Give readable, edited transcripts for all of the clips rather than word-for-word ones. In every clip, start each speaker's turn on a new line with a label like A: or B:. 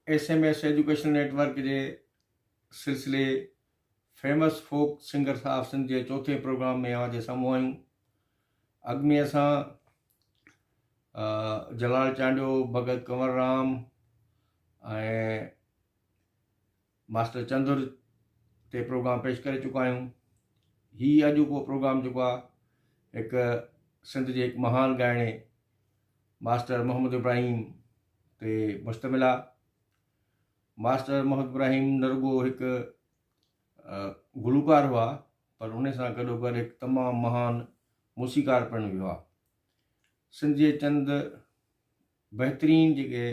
A: S M S education network جي سلسلي famous folk singers of Sindh جي چوٿين پروگرام ۾ اوهان جي سامهون آهيون. اڳ ۾ اسان جلال چانڊيو، ڀڳت ڪنور رام ۽ ماسٽر چندر تي پروگرام پيش ڪري چڪا آهيون. هي اڄوڪو پروگرام جيڪو آهي هڪ سنڌ جي هڪ مهان ڳائڻي ماسٽر محمد ابراهيم تي مشتمل آهي. ماسٽر محمد ابراهيم نه رڳو هڪ گلوڪار هئا پر ان سان گڏوگڏ هڪ تمام مهان موسيقار پڻ هئا. سنڌ جي چند بهترين جيڪي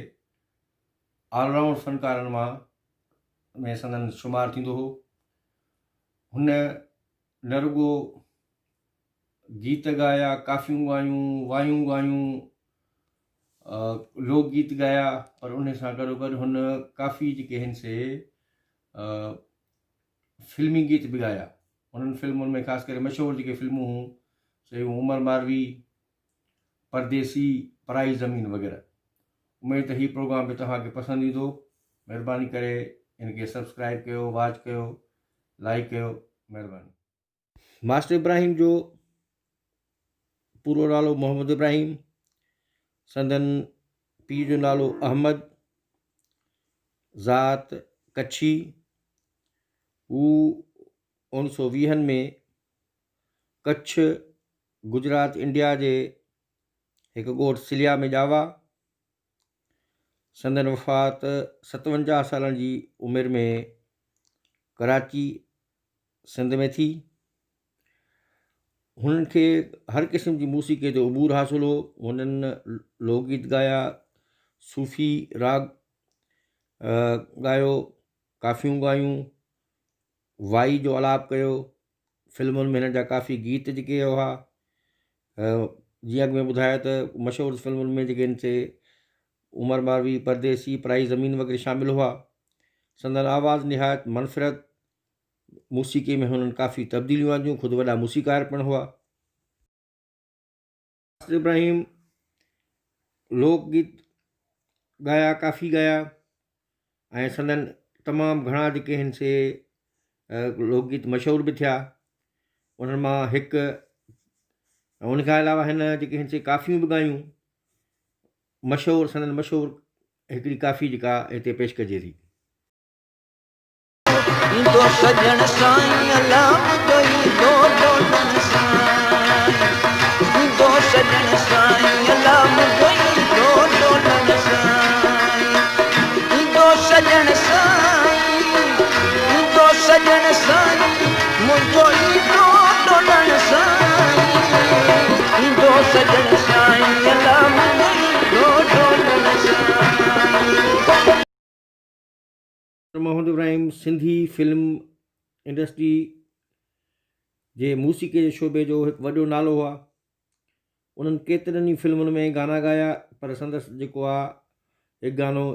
A: آل رائونڊ فنڪارن مان ۾ سندن شمار ٿيندو هو. هن نه رڳو گيت ڳايا، ڪافيون ڳايون، وايون ڳايون، لوڪ گيت ڳايا پر ان سان گڏوگڏ هن ڪافي جيڪي هن سي فلمي گيت به ڳايا. انهن فلمن ۾ خاص ڪري مشهور جيڪي فلمون هيون سي هيون عمر ماروي، پرديسي، پرائي زمين وغيره. اميد ته هي پروگرام به توهان کي پسند ايندو. مهرباني ڪري ان کي سبسڪرائب ڪيو، واچ ڪيو، لائيڪ ڪيو. مهرباني. ماسٽر ابراهيم جو پورو نالو محمد ابراهيم، سندن پيء جو نالو احمد، ذات ڪڇي. هو اوڻ سو ويهن ۾ ڪڇ، گجرات، انڊيا جي هڪ ڳوٺ سليا ۾ ڄاوا. سندن وفات 57 سالن جي عمر ۾ ڪراچي، سنڌ ۾ ٿي. هنن کي هر قسم جي موسيقيء تي عبور حاصل هو. هنن لوڪ گيت ڳايا، صوفي راڳ ڳايو، ڪافيون ڳايون، وائي جو آلاپ ڪيو. فلمن ۾ هنن جا ڪافي گيت جيڪي هئا، جيئن اڳ ۾ ٻڌايو ته مشهور فلمن ۾ جيڪي هن سي عمر ماروي، پرديسي، پرائي زمين وغيره شامل هئا. سندن آواز نهايت منفرد، موسيقي ۾ هنن ڪافي تبديليون آنديون، خود وڏا موسيقار پڻ هئا. ناصر ابراهيم لوڪ گيت ڳايا، ڪافي ڳايا ۽ سندن تمام گهڻا جيڪي آهن سي لوڪ گيت مشهور به ٿيا. انهن مان هڪ ان کان علاوه هن جيڪي آهن سي ڪافيون به ڳايون. مشهور سندن مشهور هڪڙي ڪافي جيڪا هتي پيش ڪجي ٿي.
B: ايندو سڄڻ سائين الا منهنجو ايندو ڍولڻ سائين ايندو سڄڻ سائين الا منهنجو ايندو ڍولڻ سائين ايندو سڄڻ سائين ايندو سڄڻ سائين منهنجو ايندو ڍولڻ سائين ايندو سڄڻ سائين الا منهنجو ايندو ڍولڻ سائين.
A: محمد ابراهيم سنڌي فلم انڊسٽري جي موسيقي جي شعبي جو هڪ وڏو نالو هئا. انهن ڪيترن ئي فلمن ۾ گانا ڳايا پر سندس جيڪو آ هڪ گانو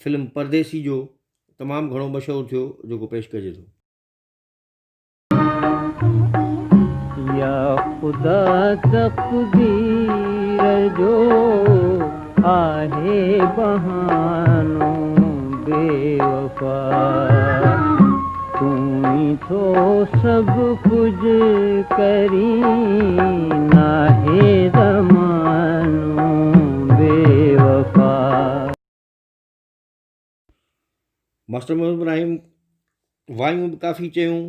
A: فلم پرديسي جو تمام گهڻو مشهور ٿيو جيڪو پيش ڪجي ٿو.
C: يا خدا تقدير جو آهي بهانو بيوفا تون ئي ٿو سڀ ڪجهه ڪرين ناهي زمانو بيوفا.
A: ماسٽر محمد ابراهيم وايون به ڪافي چيون.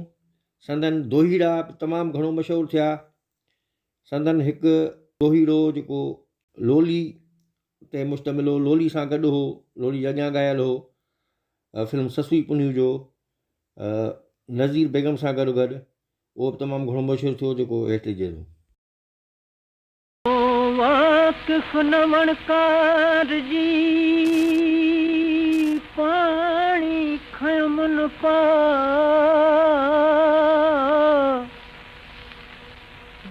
A: سندن دوهيڙا به تمام گهڻو مشهور ٿيا. سندن هڪ دوهيڙو جيڪو لولي تي مشتمل هو، لولي سان گڏ هو، لولي جي اڳيان ڳايل هو، فلم سسئي پنهون جو نذير بيگم سان گڏو گڏ اهو به تمام گهڻو مشهور ٿيو جيڪو هيٺ ڏجي ٿو.
C: واقف نه وڻڪار جي، پاڻي کنيم نه پاء.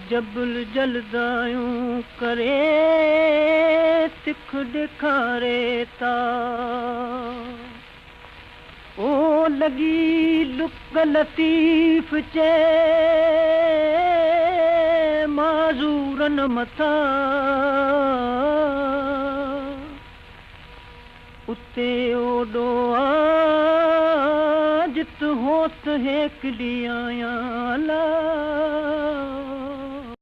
C: جبل جلدايون ڪري، تک ڏيکاري تاء. او لڳي لڪ لطيف چئي، معذورن مٿان. اتي اوڏو آ جت هوت هيڪلي آهيان الا.